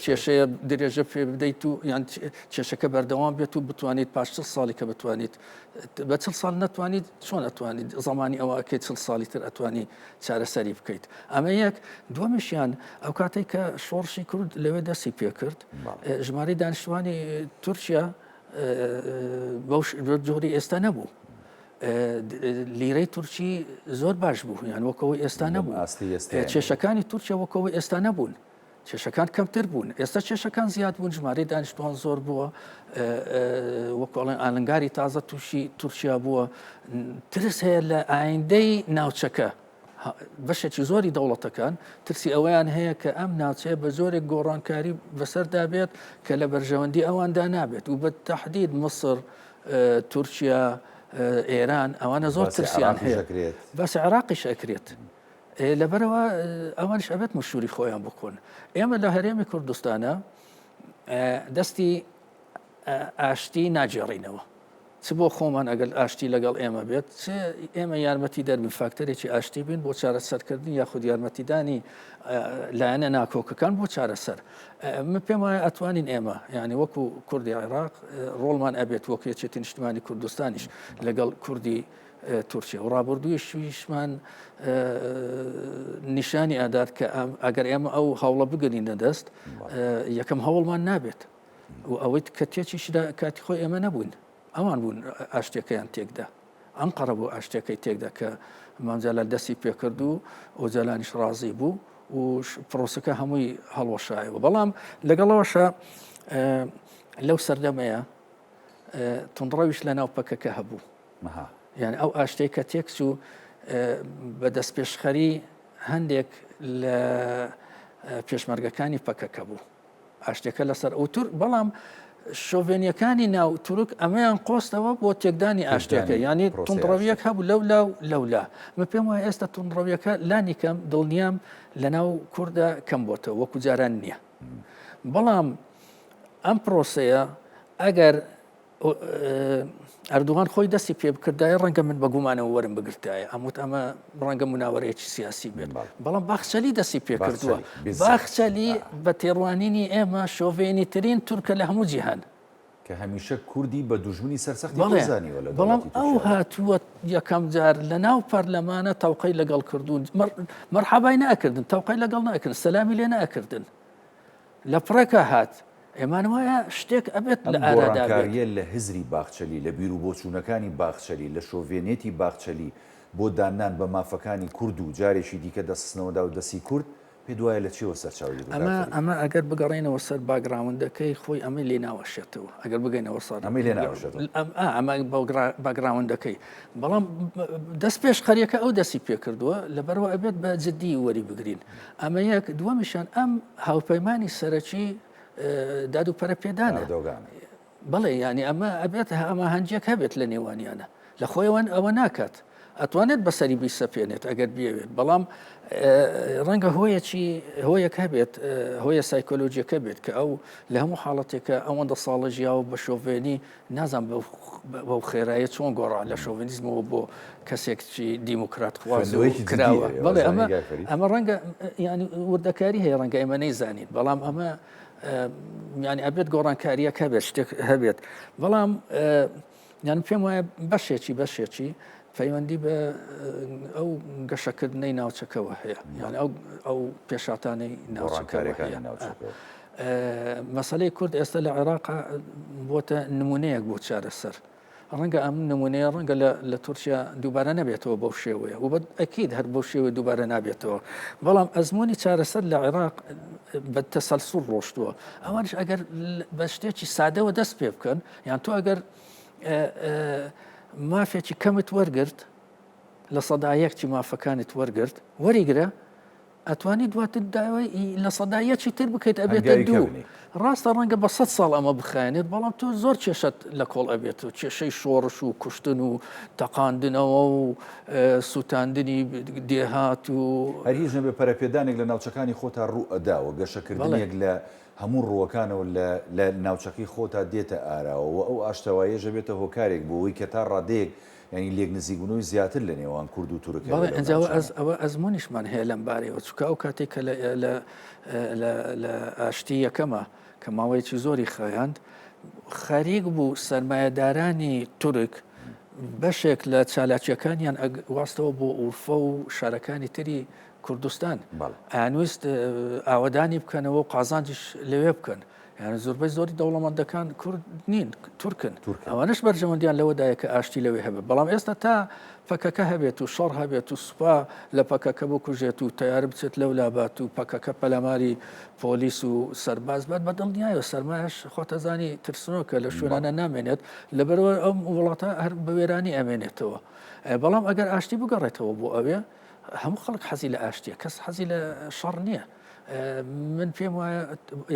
کێشەیە درێژە پێ بدەیت و یان کێشەکە بەردەوام بێت و بتوانیت پاش چل ساڵی کە بتوانیت بە چل ساڵ نەتوانیت چۆن ئەتوانیت زمانی ئەوە ئەکەیت چل ساڵی تر ئەتوانی چارەسەری بکەیت ئەمە یەک دووەمیشیان ئەو کاتێک کە شۆڕشی کورد لەوێ دەستی پێکرد ژمارەی دانیشتوانی تورکیا بەو جۆری ئێستا نەبوو. لیرەی تورکی زۆر باش بوو یان وەکەوەی ئێستا نەبوو کێشەکانی تورکیا وەکەوەی ئێستا نەبوون کێشەکان کەمتر بوون ئێستا کێشەکان زیاد بوون ژمارەی دانیشتوان زۆر بووە وەکۆڵێن ئالنگاری تازە تووشی تورکیا بووە ترس هەیە لە ئایندەی ناوچەکە بەشێکی زۆری دەوڵەتەکان ترسی ئەوەیان هەیە کە ئەم ناوچەیە بە جۆرێک گۆڕانکاری بەسەردا بێت کە لە بەرژەوەندی ئەواندا نابێت و بە تهدید مسر تورکیا ئێران ئەوانە زۆر ترسیان هەیە باسی عراقیش ئەکرێت لەبەرەوە ئەوانش ئەبێت مشوری خۆیان بکۆن ئێمە لە هەرێمی کوردستانە دەستی ئاشتی ناگێڕینەوە چ بۆ خۆمان ئەگەر ئاشتی لەگەڵ ئێمە بێت چ ئێمە یارمەتی دەربین فاکتەرێکی ئاشتی بین بۆ چارەسەرکردن یاخود یارمەتیدانی لایەنە ناکۆکەکان بۆ چارەسەر من پێم وایە ئەتوانین ئێمە یعنی وەکو کوردی عێراق ڕۆڵمان ئەبێت وەک یەکێتی نیشتمانی کوردستانیش لەگەڵ کوردی تورکیا و ڕابردوویشمان نیشانی ئادات کە ئەگەر ئێمە ئەو هەوڵە بگرینە دەست یەکەم هەوڵمان نابێت و ئەوەی کە تێکیشدا کاتی خۆی ئێمە نەبوون ئەوان بوون ئاشتەکەیان تێکدا ئەم قەرە بوو ئاشتەکەی تێکدا کە مامجالال دەستی پێکرد و ئۆجالانیش ڕازی بوو و پرۆسەکە هەمووی هەڵوەشایەوە بەڵام لەگەڵەوەشە لەو سەردەمەیە تونڕەویش لە ناو پەکەکە هەبوو یعنی ئەو ئاشتەی کە تێکچوو بە دەستپێشخەری هەندێک لە پێشمەرگەکانی پەکەکە بوو ئاشتیەکە لەسەر ئەو تورک بەڵام شۆڤێنیەکانی ناو تورک ئەمەیان قۆستەوە بۆ تێکدانی ئاشتەکە ینی تونڕەویەک هەبوو لەولا و لەولا من پێم وایە ئێستا تونڕەویەکە لانی کەم دڵنیام لەناو کووردا کەم بۆتەوە وەکو جاران نییە بەڵام ئەم پرۆسەیە ئەگەر ئەردوغان خۆی دەستی پێ بکردایە ڕەنگە من بە گومانەوە وەرم بگرتایە ئەموت ئەمە ڕەنگە مناوەرەیەکی سیاسی بێت بەڵام باخچەلی دەستی پێکردووە باخچەلی بە تێڕوانینی ئێمە شۆڤێنی ترین تورکە لە هەموو جیهان کە هەمیشە کوردی بە دوژمنی سەرسەختی خۆی زانیوە لە بەڵام ئەو هاتووە یەکەم جار لە ناو پەرلەمانە تەوقەی لەگەڵ کردوون مەرحەبای ناکردن تەوقەی لەگەڵ ناکردن سەلامی لێ ناکردن لە پڕێکا هات ئێمان وایە شتێک ئەبێت ئەم لە ئارادا بێت. گۆڕانکارییە لە هزری باخچەلی، لە بیروبۆچوونەکانی باخچەلی، لە شۆڤێنێتی باخچەلی بۆ داننان بە مافەکانی کورد و جارێکی دیکە دەستخستنەوە ناو دەستی کورد، پێت وایە لە چییەوە سەرچاوەی دەگرێت کاک ئەمە فەرید؟ ئەمە ئەگەر بگەڕێینەوە سەر باکگراوندەکەی خۆی ئەمەی لێ ناوەشێتەوە ئەگەر بگەینەوە سەر ئەمەی لێ ناوەشێتەوە. ئەم ئا ئەمە باکگراوندەکەی بەڵام دەست پێشخەریەکە ئەو دەستی پێکردووە لەبەرئەوە ئەبێت بە جدی وەری بگرین ئەمە یەک دووەمیشان ئەم هاوپەیمانی سەرەکی داد و پەرەپێدانە بەڵێ ینی ئەمە ئەبێت هەماهەنگیەک هەبێت لە نێوانیانە لە خۆیەوەن ئەوە ناکات ئەتوانێت بەسەری بیسەپێنێت ئەگەر بیەوێت بەڵام ڕەنگە هۆیەکی هۆیەک هەبێت هۆیە سایکۆلۆژیەکە بێت کە ئەو لە هەموو حاڵەتێکە ئەوەندە ساڵە ژیاوە بە شۆڤێنی نازانم بەو خێرایە چۆن گۆڕا لە شۆڤنیزمەوە بۆ کەسێکی دیموکرات خواز کراوە بەڵێ ئەمە ئەمە ڕەنگە ینی وردەکاری هەیە ڕەنگە ئێمە نەیزانین بەڵام ئەمە ینی ئەبێت گۆڕانکاریەک هەبێت شتێک هەبێت بەڵام یان پێم وایە بەشێکی بەشێکی پەیوەندی بە ئەو گەشەکردنەی ناوچەکەوە هەیە یان ئەو ئەو پێشاتانەی ناوچەکەەکانی ناوچەکە. مەسەلەی کورد ئێستا لە عێراق بۆتە نمونەیەک بۆ چارەسەر ڕەنگە ئەم نمونەیە ڕەنگە لە تورکیا دووبارە نەبێتەوە بەو شێوەیە و ئەکید هەر بەو شێوەیە دووبارە نابێتەوە بەڵام ئەزمموی چارەسەر لە عێراق بە تەسەلسول ڕۆشتووە ئەوانش ئەگەر بە شتێکی سادەوە دەست پێ بکەن یان تۆ ئەگەر مافێکی کەمت وەرگرت 1% ی مافەکانت وەرگرت وەریگرە ئەتوانی دواتر داوای 1% ی تر بکەیت ئەبێتە دوو. ڕاستە ڕەنگە بە سەد ساڵ ئەمە بخایەنێت بەڵام تۆ زۆر کێشەت لە کۆڵ ئەبێت و کێشەی شۆڕش و کوشتن و تەقاندنەوە و سووتاندنی دێهات و هەر هیچ نەبێ پەرەپێدانێک لە ناوچەکانی خۆتا ڕوو ئەدا و گەشەکردنێک لە. هەموو ڕووەکانەوە لە لە ناوچەکەی خۆتا دێتە ئاراوە و ئەو ئاشتەواییەش ئەبێتە هۆکارێک بۆ ئەوەی کە تا ڕادەیەک یانی لێک نزیکبوونەوەی زیاتر لە نێوان کورد و تورک هەبێ بەڵێ لەو ئینجا ئەوە ناوچانە. ئەوە ئەزموونیشمان هەیە لەم بارەیەوە چونکە ئەو کاتەی کە لە لە لە لە ئاشتی یەکەمە کە ماوەیەکی زۆری خایاند خەریک بوو سەرمایەدارانی تورک بەشێک لە چالاکیەکانیان واستەوە بۆ ئورفە و شارەکانی تری کوردستان ئەیانویست ئاوەدانی بکەنەوە و قازانجیش لەوێ بکەن. یان زۆربەی زۆری دەوڵەمەندەکان کورد نین تورکن ئەوانش بەرژەوەندیان لەوەدایە کە ئاشتی لەوێ هەبێت بەڵام ئێستا تا پەکەکە هەبێت و شەڕ هەبێت و سوپا لە پەکەکە بکوژێت و تەیارە بچێت لەو لابات و پەکەکە پەلاماری پۆلیس و سەرباز بات بە دڵنیایەوە سەرمایەش خۆتەزانی ترسنۆکە لە شوێنانە نامێنێت لەبەرەوە ئەم وڵاتە هەر بە وێرانی ئەمێنێتەوە بەڵام ئەگەر ئاشتی بگەڕێتەوە بۆ ئەوێ هەموو خەڵک حەزی لە ئاشتیە کەس حەزی لە شەڕ نییە من پێم وایە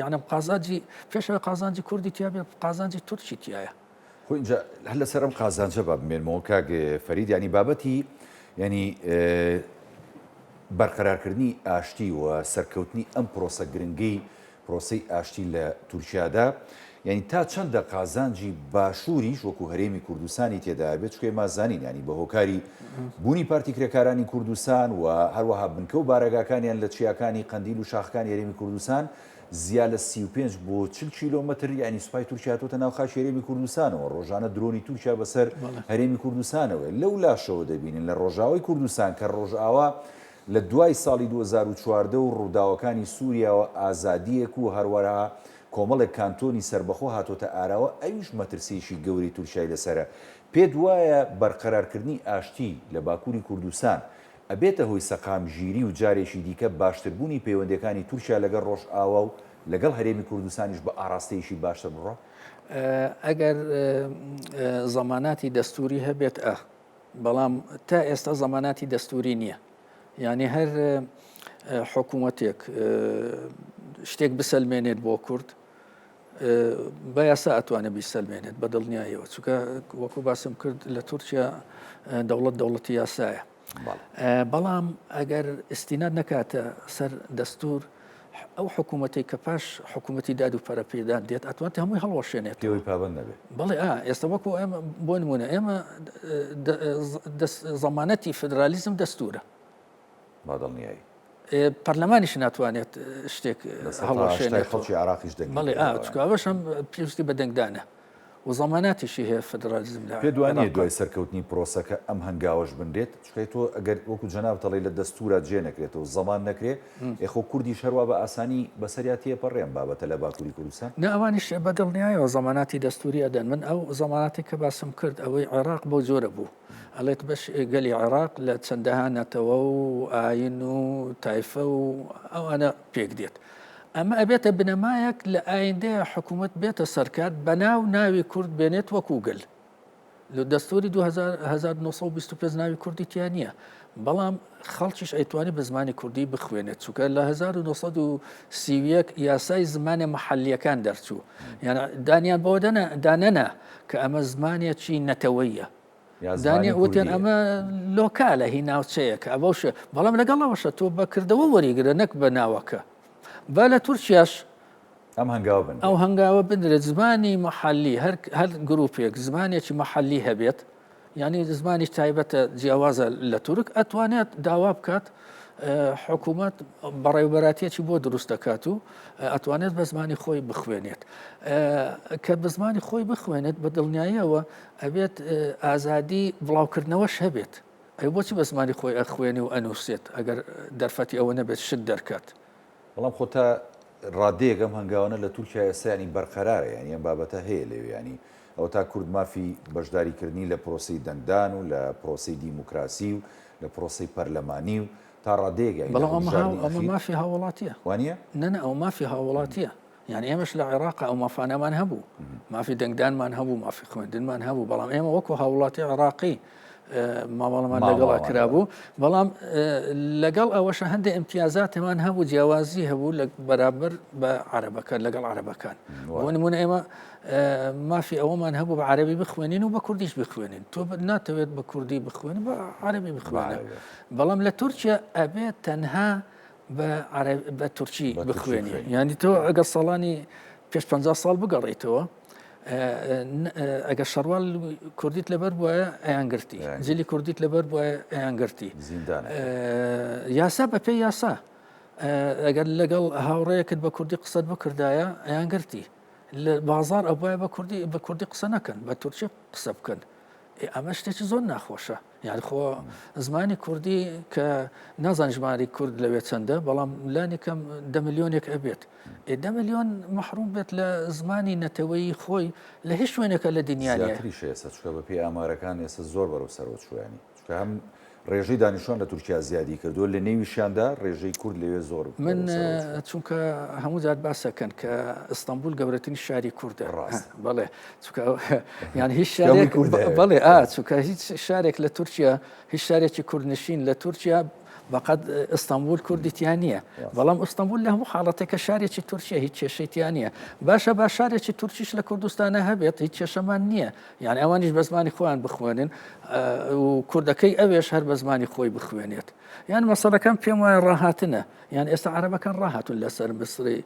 یانم قازانجی پێشەوە قازانجی کوردی تیا بێ قازانجی تورکی تایە خۆ ئینجا هەر لەسەر ئەم قازانجە با بمێنمەوە کاک فەرید یانی بابەتی یانی بەرقەرارکردنی ئاشتی و سەرکەوتنی ئەم پرۆسە گرنگەی پرۆسەی ئاشتی لە تورکیادا یانی تا چەندە قازانجی باشووریش وەکو هەرێمی کوردستانی تێدا بێت چونکە ئێمە زانین یانی بە هۆکاری بوونی پارتی کرێکارانی کوردستان و هەروەها بنکە و بارەگاکانیان لە چیاکانی قەندیل و شاخەکانی هەرێمی کوردستان زیا لە 35 بۆ 40 کیلۆمەتر یانی سوپای تورکیا هاتۆتە ناو خاکی هەرێمی کوردستانەوە ڕۆژانە درۆنی تورکیا بەسەر هەرێمی کوردستانەوە لەو لاشەوە دەبینن لە ڕۆژاوای کوردستان کە ڕۆژاوا لە دوای ساڵی 2014 و ڕووداوەکانی سووریاوە ئازادییەک و هەروەها کۆمەڵێک کانتۆنی سەربەخۆ هاتۆتە ئاراوە ئەویش مەترسییەکی گەورەی تورکیای لەسەرە پێت وایە بەرقەرارکردنی ئاشتی لە باکووری کوردستان ئەبێتە هۆی سەقامگیری و جارێکی دیکە باشتربوونی پەیوەندییەکانی تورکیا لەگەڵ ڕۆژئاوا و لەگەڵ هەرێمی کوردستانیش بە ئاڕاستەیەکی باشتر بڕوا؟ ئەگەر زەماناتی دەستووری هەبێت ئە، بەڵام تا ئێستا زەماناتی دەستووری نییە. یانی هەر حکوومەتێک شتێک بسەلمێنێت بۆ کورد بە یاسا ئەتوانێت بیسەلمێنێت بە دڵنیایەوە چونکە وەکو باسم کرد لە تورکیا دەوڵەت دەوڵەتی یاسایە بەڵام ئەگەر ئستیناد نەکاتە سەر دەستور ئەو حکوومەتێک کە پاش حکوومەتی داد و پەرەپێدان دێت ئەتوانێت هەمووی هەڵوەشێنێت پێوەی پابند نەبێت بەڵێ ئا ئێستا وەکو ئێمە بۆ نمونە ئێمە زەمانەتی فدرالیزم دەستورە با دڵنیایی. پەرلەمانیش ناتوانێت شتێک هەڵوەشێنێت. خەڵکی عێراقیش دەنگی بەڵێ ئا چونکە ئەوەش هەم پێویستی بە دەنگدانە و زەماناتیشی هەیە فدرالیزم لە پێت وا نییە عێراقا. دوای سەرکەوتنی پرۆسەکە ئەم هەنگاوەش بنرێت؟ چونکە تۆ ئەگەر وەکو جەنابت ئەڵێی لە دەستوورا جێ نەکرێتەوە زەمان نەکرێ، ئێ خۆ کوردیش هەروا بە ئاسانی بەسەریا تێپەڕێ ئەم بابەتە لە باکووری کوردستان؟ نا ئەوانیش بە دڵنیایەوە زەماناتی دەستووری ئەدەن. من ئەو زەماناتەی کە باسم کرد ئەوەی عێراق بەو جۆرە بوو. ئەڵێت بەش گەلی عێراق لە چەندەها نەتەوە و ئاین و تایفە و ئەوانە پێک دێت. ئەمە ئەبێتە بنەمایەک لە ئایندەیە حکوومەت بێتە سەرکار بەناو ناوی کورد بێنێت وەکو گەل. لە دەستوری 1925 ناوی کوردی تیا نییە بەڵام خەڵکیش ئەیتوانی بە زمانی کوردی بخوێنێت چونکە لە 1931 یاسای زمانە محلیەکان دەرچوو یان دانیان بەوە دانەنا کە ئەمە زمانێکی نەتەوەیە دانیان وتیان ئەمە لۆکالە هی ناوچەیەکە ئەوە شێ بەڵام لەگەڵ ئەوەشە تۆ بەکردەوە وەریگرە نەک بە ناوەکە با لە تورکیاش ئەم هەنگاوە بنرێت. ئەو هەنگاوە بنرێت زمانی محەلی هەر هەر گروپێک زمانێکی محەلی هەبێت یعنی زمانی تایبەتە جیاوازە لە تورک ئەتوانێت داوا بکات حکوومەت بەڕێوبەراتیەکی بۆ دروست دەکات و ئەتوانێت بە زمانی خۆی بخوێنێت کە بە زمانی خۆی بخوێنێت بە دڵنیاییەوە ئەبێت ئازادی بڵاوکردنەوەش هەبێت ئەی بۆچی بە زمانی خۆی ئەخوێنی و ئەنووسێت ئەگەر دەرفەتی ئەوە نەبێت شت دەرکات بەڵام خۆ تا ڕادەیەک ئەم هەنگاوانە لە تورکیا ئێستا یانی بەرقەرارە یانی ئەم بابەتە هەیە لەوێ یانی ئەوە تا کورد مافی بەشداریکردنی لە پرۆسەی دەنگدان و لە پرۆسەی دیموکراسی و لە پرۆسەی پەرلەمانی و تا ڕادەیەک یانی لە بەڵام ئەمە هەڵبژاردنی ئەمە ئەخیر مافی هاووڵاتییە. وانییە؟ نا نا ئەوە مافی هاووڵاتییە. یانی ئێمەش لە عێراق ئەو مافانەمان هەبوو. مافی دەنگدانمان هەبوو، مافی خوێندنمان هەبوو، بەڵام ئێمە وەکو هاووڵاتی عێراقی مامەڵەمان لەگەڵا کرابوو، بەڵام لەگەڵ ئەوەشە هەندێک ئیمتیازاتمان هەبوو، جیاوازی هەبوو لە بەرامبەر بە عەرەبەکان لەگەڵ عەرەبەکان. بۆ نموونە ئێمە مافی ئەوەمان هەبوو بە عەرەبی بخوێنین و بە کوردیش بخوێنین. تۆ ناتەوێت بە کوردی بخوێنی بە عەرەبی بخوێنە. بەڵام لە تورکیا ئەبێت تەنها بە عەرەب بە تورکی بخوێنی یانی تۆ ئەگەر ساڵانی پێش 50 ساڵ بگەڕیتەوە ئەگەر شەڕواڵ کوردیت لەبەر بووە ئەیان گرتی جلی کوردیت لەبەر بووە ئەیان گرتی یاسا بە پێی یاسا ئەگەر لەگەڵ هاوڕێیەکت بە کوردی قسەت بکردایە ئەیان گرتی لە بازار ئەبواە بە کوردی بە کوردی قسە نەکەن بە تورکی قسە بکەن ئەمە شتێکی زۆر ناخۆشە یانی خۆ زمانی کوردی کە نازان ژماری کورد لەوێ چەندە بەڵام لانی کەم دە ملیۆنێک ئەبێت ئێ دە ملیۆن مەحروم بێت لە زمانی نەتەوەیی خۆی لە هیچ شوێنێکە لە دنیا نیە. زیاتریشە ئێستا چونکە بە پێی ئامارەکان ئێستا زۆر بەرەو سەرەوە چووە یانی چونکە هەم ڕێژەی دانیشتوان لە تورکیا زیادی کردووە لە نێویشیاندا ڕێژەی کورد لەوێ زۆر من چونکە هەموو جار باسەکەن کە ئیستانبول گەورەترین شاری کوردە ڕاست بەڵێ چونکە یان هیچ شارێک بەڵێ ئا چونکە هیچ شارێک لە تورکیا هیچ شارێکی کوردنشین لە تورکیا بەقەد ئیستانبول کوردی تیا نییە بەڵام ئیستانبول لە هەموو حاڵەتێکە شارێکی تورکیا هیچ کێشەی تیا نییە باشە با شارێکی تورکیش لە کوردستانە هەبێت هیچ کێشەمان نییە یان ئەوانیش بە زمانی خۆیان بخوێنن و کوردەکەی ئەوێش هەر بە زمانی خۆی بخوێنێت یان مەسەلەکان پێم وایە ڕاهاتنە یان ئێستا عەرەبەکان ڕاهاتون لەسەر مسری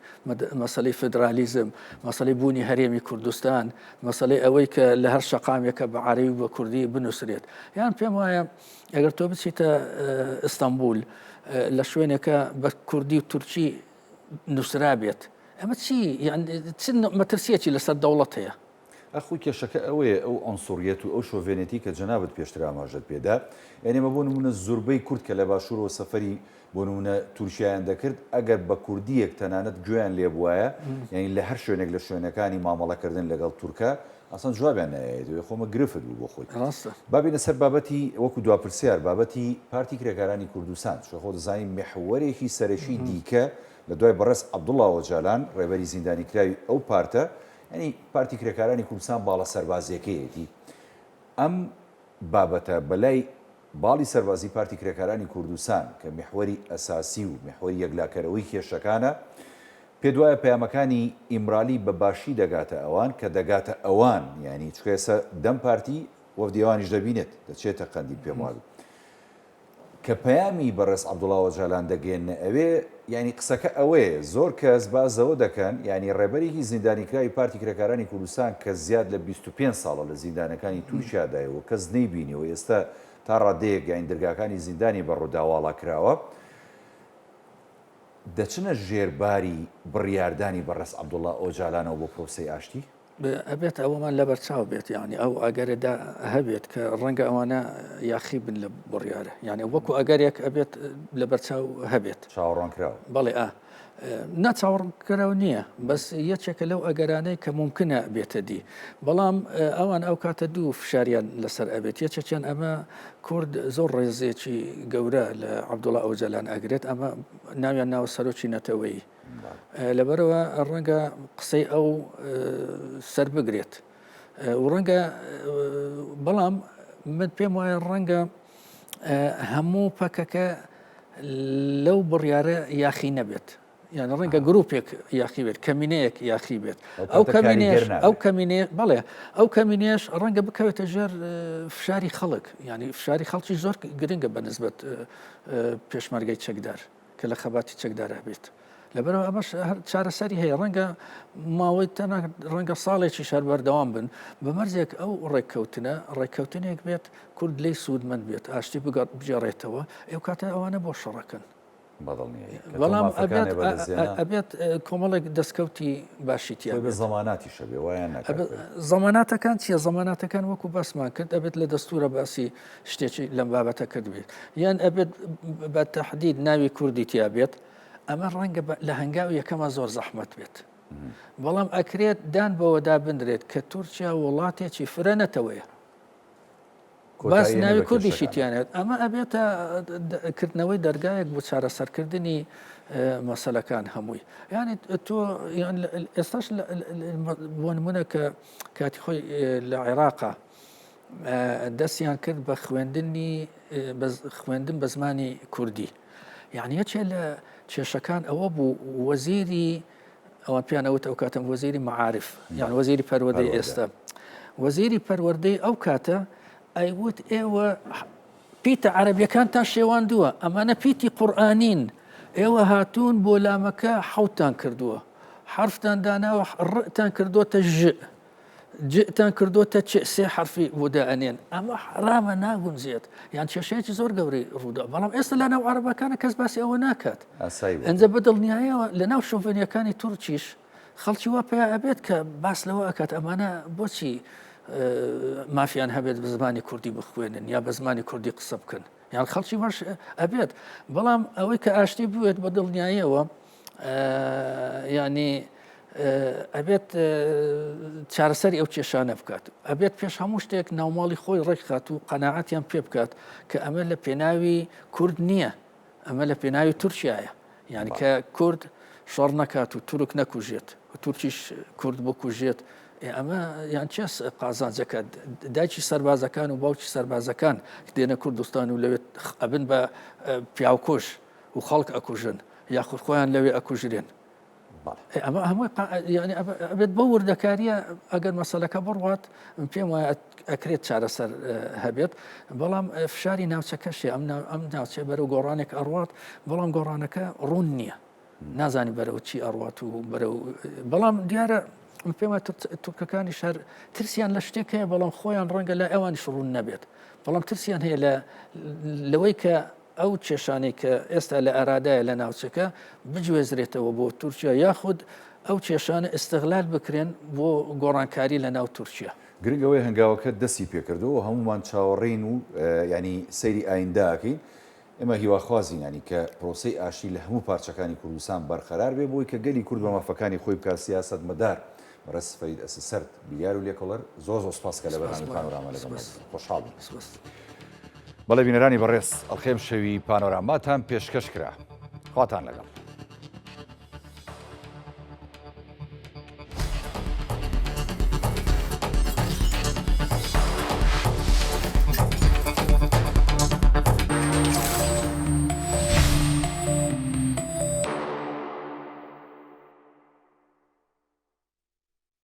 مەسەلەی فدرالیزم مەسەلەی بوونی هەرێمی کوردستان مەسەلەی ئەوەی کە لە هەر شەقامێکە بە عەرەبی بە کوردی بنووسرێت یان پێم وایە ئەگەر تۆ بچیتە ئیستانبول لە شوێنێکە بە کوردی و تورکی نووسرابێت ئەمە چی یان چ مەترسیەکی لەسەر دەوڵەت هەیە؟ ئەخۆ کێشەکە ئەوەیە ئەو عونسوڕیەت و ئەو شۆڤێنێتی کە جەنابت پێشتر ئاماژەت پێ دا، یانی ئێمە بۆ نموونە زوربەی کورد کە لە باشوورەوە سەفەری بۆ نموونە تورکیایان دەکرد ئەگەر بە کوردییەک تەنانەت گوێیان لێ بوایە یانی لە هەر شوێنێک لە شوێنەکانی مامەڵە کردن لەگەڵ تورکا ئەسڵەن جوابیان نایایەتەوە خۆ ئەمە گرفت بوو بۆ خۆی. ڕاستە. با بێینە سەر بابەتی وەکوو دوا پرسیار بابەتی پارتی کرێکارانی کوردستان چونکە خۆ دەزانی میحوەرێکی سەرەکی دیکە لە دوای بەڕێز عەبدوڵا ئۆجالان ڕێبەری زیندانیکراوی ئەو پارتە یانی پارتی کرێکارانی کوردستان باڵە سەربازیەکەیەتی ئەم بابەتە بەلای باڵی سەربازی پارتی کرێکارانی کوردستان کە میحوەری ئەساسی و میحوەری یەکلاکەرەوەی کێشەکانە پێت وایە پەیامەکانی ئیمرالی بە باشی دەگاتە ئەوان کە دەگاتە ئەوان یانی چونکە ئێستا دەم پارتی وەفدی ئەوانیش دەبینێت دەچێتە قەندیل پێم وابێ کە پەیامی بەڕێز عەبدوڵا ئۆجالان دەگەیەننە ئەوێ، یانی قسەکە ئەوەیە، زۆر کەس باس لەوە دەکەن، یانی ڕێبەرێکی زیندانیکراوی پارتی کرێکارانی کوردستان کە زیاد لە 25 ساڵە لە زیندانەکانی تورکیادایە و کەس نەیبینیوە و ئێستا تا ڕادەیەک یانی دەرگاکانی زیندانی بە ڕوودا واڵا کراوە، دەچنە ژێر باری بڕیاردانی بەڕێز عەبدوڵا ئۆجالانەوە بۆ پرۆسەی ئاشتی؟ ئەبێت ئەوەمان لەبەرچاو بێت یعنی ئەو ئەگەرە دا هەبێت کە ڕەنگە ئەوانە یاخی بن لە بڕیارە یعنی وەکو ئەگەرێک ئەبێت لەبەرچاو هەبێت چاوەڕوانکراو بەڵێ ئا نا چاوەڕوانکراو نییە بەس یەکێکە لەو ئەگەرانەی کە ممکنە بێتە دی بەڵام ئەوان ئەو کاتە دوو فشاریان لەسەر ئەبێت یەکێکیان ئەمە کورد زۆر ڕێزێکی گەورە لە عەبدوڵا ئۆجەلان ئەگرێت ئەمە ناویان ناوە سەرۆکی نەتەوەیی لەبەرئەوە ڕەنگە قسەی ئەو سەر بگرێت و ڕەنگە بەڵام من پێم وایە ڕەنگە هەموو پەکەکە لەو بڕیارە یاخی نەبێت یان ڕەنگە گروپێک یاخی بێت کەمینەیەک یاخی بێت ئەو کەمینەیەش ئەو کەمینەیە بەڵێ ئەو کەمینەیەش ڕەنگە بکەوێتە ژێر فشاری خەڵک ینی فشاری خەڵکی زۆر گرنگە بە نسبەت پێشمەرگەی چەکدار. کە لە خەباتی چەکدارا بێت. لەبەرئەوە ئەمەش هەر چارەسەری هەیە، ڕەنگە ماوەی تەنها ڕەنگە ساڵێکیش هەر بەردەوام بن، بە مەرجێک ئەو ڕێککەوتنە ڕێککەوتنێک بێت کورد لێی سوودمەند بێت، ئاشتی بگەڕێتەوە، ئەو کاتە ئەوانە بۆ شەڕەکەن. بەدڵنیایی کە تۆ بەڵام مافەکانێ ئەبێت بەدەستهێنا. ئەبێت کۆمەڵێک دەستکەوتی باشی تیا خۆی بە بێت. زەماناتیش هەبێ وایان نا کاک فەرید؟ زەماناتەکان چییە؟ زەماناتەکان وەکو باسمان کرد ئەبێت لە دەستوورە باسی شتێکی لەم بابەتە کردبێت یان ئەبێت بە تەحدید ناوی کوردی تیا بێت ئەمە ڕەنگە لە هەنگاو یەکەمە زۆر زەحمەت بێت بەڵام ئەکرێت دان بەوەدا بنرێت کە تورکیا وڵاتێکی فرە نەتەوەیە باس ناوی کوردیشی تیانێت ئەمە ئەبێتە کردنەوەی دەرگایەک بۆ چارەسەرکردنی مەسلەکان هەمووی یعنی تۆ ئێستاش بۆ نمونە کە کاتی خۆی لە عێراقا دەستیان کرد بە خوێندنی خوێندن بە زمانی کوردی یعنی یەکێ لە کێشەکان ئەوە بوو وەزیری ئەوان پیان ئەوت ئەو کاتم وەزیری معارف یان وەزیری پەروەردەی ئێستا وەزیری پەروەردەی ئەو کاتە ئەیوت ئێوە پیتە عەرەبیەکانتان شێواندووە ئەمانە پیتی قورئانین. ئێوە هاتوون بۆ لامەکە حوتان کردووە حرفتان داناوە ڕتان کردوتە ژ جتان کردوتە چ سێ حرفی بۆ دائەنێن ئەمە حرامە ناگونجێت یان کێشەیەکی زۆر گەورەی ڕوودا بەڵام ئێستا لە ناو عربەکانە کەس باسی ئەوە ناکات ئەنجە بە دڵنیایەوە لە ناو شۆڤێنیەکانی تورکیش خەڵکی وا پیا ئەبێت کە باس لەوە ئەکات ئەمانە بۆچی مافیان هەبێت بە زمانی کوردی بخوێنن یا بە زمانی کوردی قسە بکەن یان خەڵکی باش ئەبێت بەڵام ئەوەی کە ئاشتی بوێت بە دڵنیاییەوە ینی ئەبێت چارەسەری ئەو کێشانە بکات ئەبێت پێش هەموو شتێک ناوماڵی خۆی ڕێکخات و قەنەعەتیان پێ بکات کە ئەمە لە پێناوی کورد نییە ئەمە لە پێناوی تورکیایە یعنی کە کورد شەڕ نەکات و تورک نەکوژێت و تورکیش کورد بکوژێت ئەمە یان چێ قازانجەکە دایکی سەربازەکان و باوکی سەربازەکان دێنە کوردستان و لەوێت ئەبن بە پیاوکوش و خەڵک ئەکوژن یاخود خۆیان لەوێ ئەکوژرێن ئەمە هەمووی یعنی ئەبێت بۆ وردەکاریە ئەگەر مەسەلەکە بڕوات پێم وایە ئەکرێت چارەسەر هەبێت بەڵام فشاری ناوچەکەشی ئەم ئەم ناوچە بەرەو گۆڕانێک ئەڕوات بەڵام گۆڕانەکە ڕوون نییە نازانی بەرەو چی ئەڕوات و بەرەو بەڵام دیارە پێم وایە تورکەکانی شەر ترسیان لە شتێک هەیە بەڵام خۆیان ڕەنگە لە ئەوانیش ڕوون نەبێت بەڵام ترسیان هەیە لە لەوەی کە ئەو کێشانەی کە ئێستا لە ئارادایە لە ناوچەکە بگوێزرێتەوە بۆ تورکیا یاخود ئەو کێشانە ئیستغلال بکرێن بۆ گۆڕانکاری لە ناو تورکیا. گرنگ ئەوەیە هەنگاوەکە دەستی پێکردووە و هەموومان چاوەڕێین و یانی سەیری ئایندە ئەکەین. ئێمە هیواخوازین یانی کە پرۆسەی ئاشتی لە هەموو پارچەکانی کوردستان بەرقەرار بێ بۆی کە گەلی کورد بە مافەکانی خۆی بکات سیاسەتمەدار بەڕێز فەرید ئەسسەرد بیریار و لێکۆڵەر زۆر زۆر سپاس کە لە بەرنامەی پانۆراما لەگەڵ خۆشحاڵ بووم. بەڵێ بینەرانی بەڕێز ئەڵقەی ئەمشەوی پانۆراماتان پێشکەش کرا. خواتان لەگەڵ.